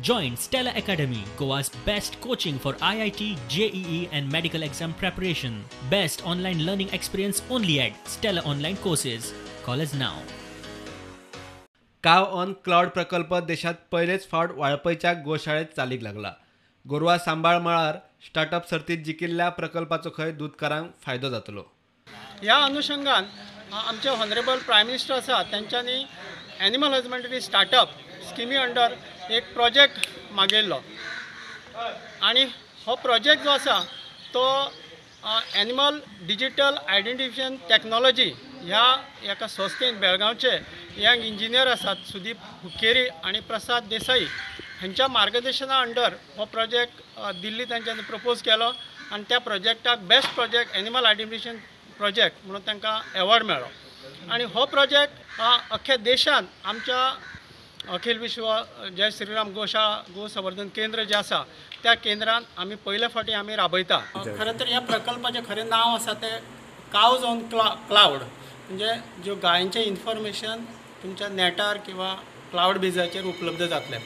Join Stella Academy, Goa's best coaching for IIT, JEE and medical exam preparation. Best online learning experience only at Stella Online Courses. Call us now. Cow on cloud प्रकल्प देशात पयलेच फावट वाळपयच्या गोशाळेत चालीक लागला. गोरवां सांबाळ मळार startup सर्तीत जिखिल्ल्या प्रकल्पाचो खंय दुदकारांक फायदो जातलो. ह्या अनुषंगान आमचे ऑनरेबल प्रायम मिनिस्टर आसा तेंच्यांनी एनिमल हजबंडरी स्टार्टअप स्किमी अंडर एक प्रोजेक्ट मागयल्लो आनी हो प्रोजेक्ट जो आसा तो एनिमल डिजिटल आयडेंटिफिकेशन टॅक्नॉलॉजी ह्या एका संस्थेन बेळगांवचे यंग इंजिनियर आसात सुदीप हुक्केरी आनी प्रसाद देसाई हांच्या मार्गदर्शना अंडर हो प्रोजेक्ट दिल्ली तांच्यांनी प्रपोज केलो आनी त्या प्रोजेक्टाक best project animal identification project म्हणून तांकां एवॉर्ड मेळ्ळो. आनी हो प्रोजेक्ट अख्ख्या देशांत आमच्या अखिल विश्व जय श्रीराम गोशाळा गो संवर्धन केंद्र जें आसा त्या केंद्रान आमी पयले फावटी आमी राबयता. खरें तर ह्या प्रकल्पाचें खरें नांव आसा तें कावज ऑन क्लावड, म्हणजे ज्यो गायेंचें इन्फॉर्मेशन तुमच्या नेटार किंवा क्लावड बेजाचेर उपलब्ध जातलें.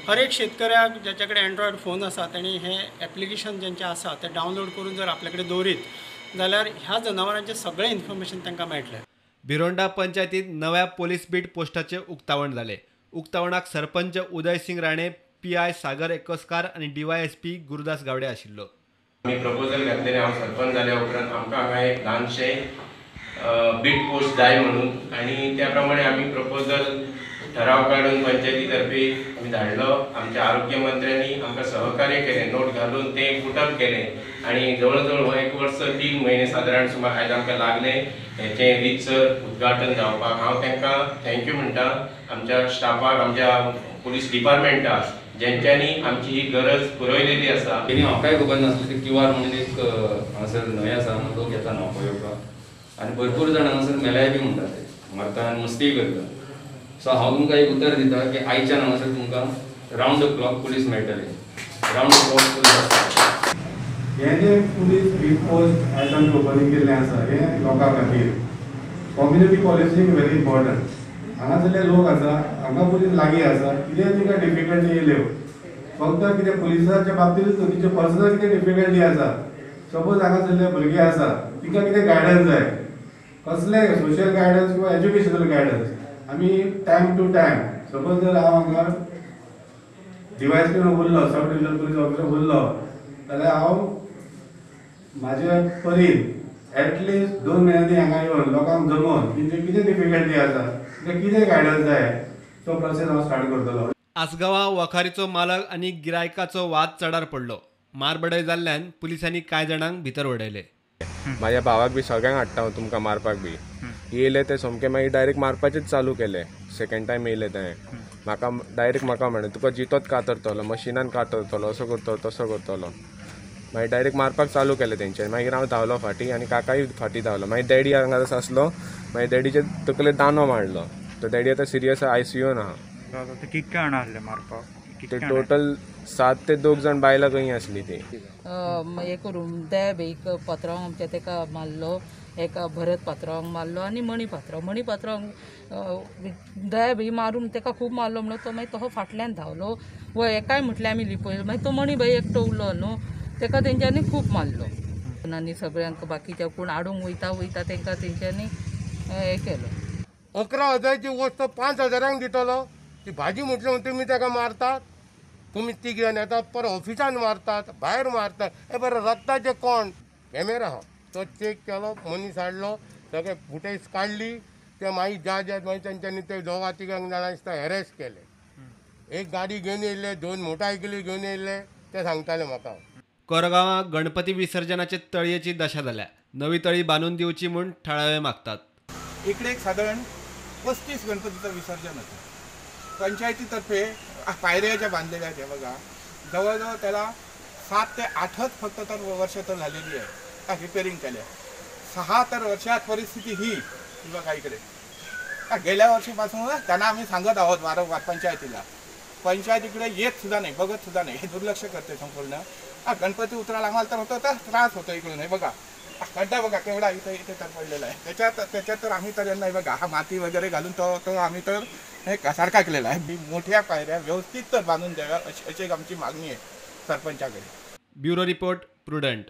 हर एक शेतकऱ्याक ज्याच्या कडेन एन्ड्रॉयड फोन आसा तेणी हें एप्लिकेशन जेंचें आसा तें डावनलोड करून जर आपले कडेन दवरीत जाल्यार ह्या जनावरांचें सगळें इन्फॉर्मेशन तांकां मेळटलें. भिरोंडा पंचायतीत नव्या पोलीस बीट पोस्टाचें उक्तावण जालें. उक्तावणाक सरपंच उदयसिंग राणे, PI सागर एकस्कार आनी DYSP Gurudas Gawade आशिल्लो. आमी प्रपोजल घातलेलें, हांव सरपंच जाल्या उपरांत आमकां हांगा एक ल्हानशें बीट पोस्ट जाय म्हणून आनी त्या प्रमाणे आमी प्रपोजल ठराव काडून पंचायती तर्फे आमी धाडलो. आमच्या आरोग्य मंत्र्यांनी आमकां सहकार्य केलें, नोट घालून तें पुटअप केलें आनी जवळ जवळ हो 1 वर्स 3 म्हयने सादारण सुमार आयज आमकां लागले हेचें रितसर उद्घाटन जावपाक. हांव तांकां thank you म्हणटा, आमच्या स्टाफाक, आमच्या पुलीस डिपार्टमेंटाक, जेंच्यांनी आमची ही गरज पुरयलेली आसा. तेणी म्हाकाय खबर नासलें की क्यू आर म्हणून एक हांगासर न्हंय आसा, लोक येता न्हांवपाक येवपाक आनी भरपूर जाण हांगासर मेल्याय बी म्हणटा, ते मरता आनी मस्तीय करता. सो हांव तुमकां एक उतर दिता की आयच्यान हांगासर तुमकां रावंड the clock police मेळटले, रावंड the clock police आसता. हें जें पुलीस बीट पोस्ट आयज आमी ओपनींग केल्लें आसा हें लोकां खातीर कम्युनिटी पॉलिसींग व्हेरी इम्पॉर्टंट. हांगासरले लोक आसा, हांगा पुलीस लागीं आसा, कितें तांकां डिफिकल्टी येयल्यो फक्त कितें पुलिसाच्या बाबतींतूच न्हू, तेंचे पर्सनल कितें डिफिकल्टी आसा. सपोज हांगासरले भुरगे आसा तांकां कितें गायडन्स जाय, कसले सोशल गायडन्स किंवा एज्युकेशनल गायडन्स आमी टायम टू टायम. सपोज जर हांव हांगा DYSP उरलो, सब डिविजनल पुलीस ऑफिसर उरलो जाल्यार हांव म्हाजे परीन एटलिस्ट 2 म्हयन्यांनी हांगा येवन लोकांक जमोवन तेंचे कितें डिफिकल्टी आसा, तेंकां कितें गायडन्स जाय तो प्रोसेस हांव स्टार्ट करतलो. आसगांवां वखारीचो मालक आनी गिरायकाचो वाद चडार पडलो. मारबडय जाल्ल्यान पुलिसांनी कांय जाणांक भितर उडयले. म्हाज्या भावाक बी सगळ्यांक हाडटा हांव तुमकां मारपाक बी येयले ते सोमके मागीर डायरेक्ट मारपाचेच चालू केले. सेकंड टायम येयले ते म्हाका डायरेक्ट म्हाका म्हणलें तुका जितोच कातरतलो, मशिनान कातरतलो, असो करतलो तसो करतलो. मागीर डायरेक्ट मारपाक चालू केलें तेंच्यानी. मागीर हांव धांवलो फाटीं आनी काकाय फाटीं धांवलो. मागीर डॅडी हांगा आसलो, मागीर डॅडीचे तकले दांडो मारलो. तो डॅडी आतां सिरियस ICU आहा. कितके जाणां आसले मारपाक? ते टोटल 7 ते 2 जाण बायलां खंय आसली ती. हे करून देब एक पात्रांव आमच्या तेका मारलो, एका भरत पात्रांवांक मारलो आनी मणी पात्रांव, मणी पात्रांवांक दया भाई मारून तेका खूब मारलो म्हणून तो मागीर तो फाटल्यान धांवलो व एकाय म्हटल्यार आमी लिपयलो. मागीर तो मणी भाई एकटो उरलो न्हू, तेका तेंच्यांनी खूब मारलो आनी सगळ्यांक बाकीच्या कोण आडूंक वयता वयता तेंकां तेंच्यांनी हें केलो. 11,000ची वस्त 5,000 दितलो. ती भाजी म्हटली म्हणून तुमी ताका मारतात, तुमी ती घेवन येतात, परत ऑफिसान मारतात, भायर मारतात. हे बरें रक्ताचें कोण कॅमेरा आहा तो चॅक केलो, मनीस हाडलो, सगळे फुटेज काडली. ते मागीर ज्या ज्या मागीर तेंच्यांनी ते दोगां तिगांक जाणां दिसता हॅरेस केले. एक गाडी घेवन येयल्ले, 2 मोटारसायकली घेवन येयल्ले, ते सांगताले म्हाका. कोरगांवां गणपती विसर्जनाचे तळयेची दशा जाल्या. नवी तळी बांदून दिवची म्हूण थळावे मागतात. इकडे एक साधारण 35 गणपतीचं विसर्जन होतं. पंचायतीतर्फे पायऱ्या ज्या बांधलेल्या आहेत बघा, जवळजवळ त्याला 7 ते 8 फक्त तर वर्ष तर झालेली आहे रिपेरिंग केल्या. 6 तर वर्षात परिस्थिती ही बघा इकडे. गेल्या वर्षीपासून त्यांना आम्ही सांगत आहोत वारंवार पंचायतीला, पंचायत इकडे येत सुद्धा नाही, बघत सुद्धा नाही, हे दुर्लक्ष करते संपूर्ण. गणपती उतरायला आम्हाला तर होतं तर त्रास होतो इकडून. हे बघा खड्डा बघा केवढा इथे इथे तर पडलेला आहे. त्याच्यात त्याच्यात तर आम्ही तर यांना बघा हा माती वगैरे घालून तो तो आम्ही तर हे सारखा केलेला आहे. मोठ्या पायऱ्या व्यवस्थित तर बांधून द्याव्या अशी अशी एक आमची मागणी आहे सरपंचाकडे. Bureau report, Prudent.